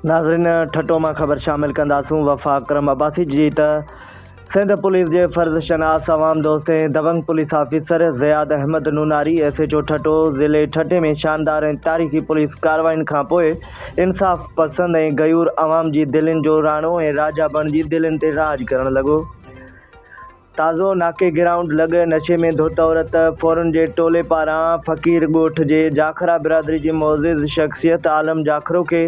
ناظرين ٺٽو مان خبر شامل ڪنداسون وفا اڪرم عباسي جي ته سنڌ پوليس جي فرض شناس عوام دوست ۽ دبنگ police officer Ziad Ahmed Nonari S H O Thatta ضلعي ٺٽي ۾ شاندار ۽ تاريخي پوليس ڪارروائين کانپوء انصاف پسند ۽ غيور عوام جي دلين جو راڻو ۽ راجا بڻجي دلين تي راڄ ڪرڻ لڳو. تازو ناڪي گرائونڊ لڳ نشي ۾ ڌت عورت ڦورن جي ٽولي پاران فقير ڳوٺ جي جاکرا برادري جي معزز شخصيت عالم جاکرو کي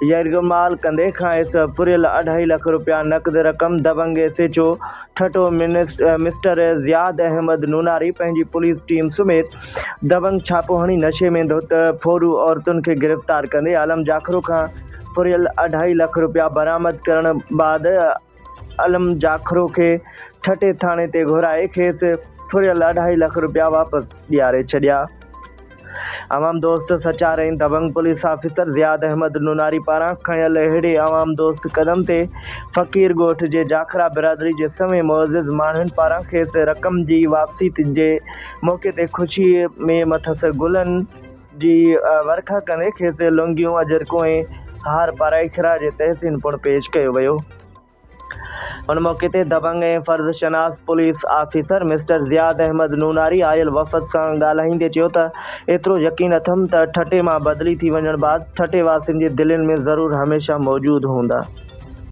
يرغمال ڪندي کانئس ڦريل اڍائي لک رپيا نقد رقم دبنگ S H O Thatta mister Ziad Ahmed Nonari پنهنجي پوليس ٽيم سميت دبنگ ڇاپو هڻي نشي ۾ ڌت ڦورو عورتن کي گرفتار ڪندي عالم جاکرو کان ڦريل اڍائي لک رپيا برآمد ڪرڻ بعد علم جاکرو کي ٺٽي ٿاڻي تي گهرائي کيس ڦريل اڍائي لک رپيا واپس ڏياري ڇڏيا. عوام دوست سچار ۽ دبنگ پوليس آفيسر زياد احمد نوناري پاران کنيل اهڙي عوام دوست قدم تي فقير ڳوٺ جي جاکرا برادري جي سوين معزز ماڻهن پاران کيس رقم جي واپسي جي موقعي تي خوشي ۾ مٿس گلن جي ورکا ڪندي کيس لونگيون، اجرڪون ۽ هار پارائي خراج تحسين پڻ پيش ڪيو ويو. ان موقعي تي دبنگ ۽ فرض شناس police officer mister Ziad Ahmed Nonari آيل وفد سان ڳالهائيندي چيو ته ايترو يقين اٿم ته ٺٽي مان بدلي ٿي وڃڻ بعد ٺٽي واسين جي دلين ۾ ضرور هميشه موجود هوندا.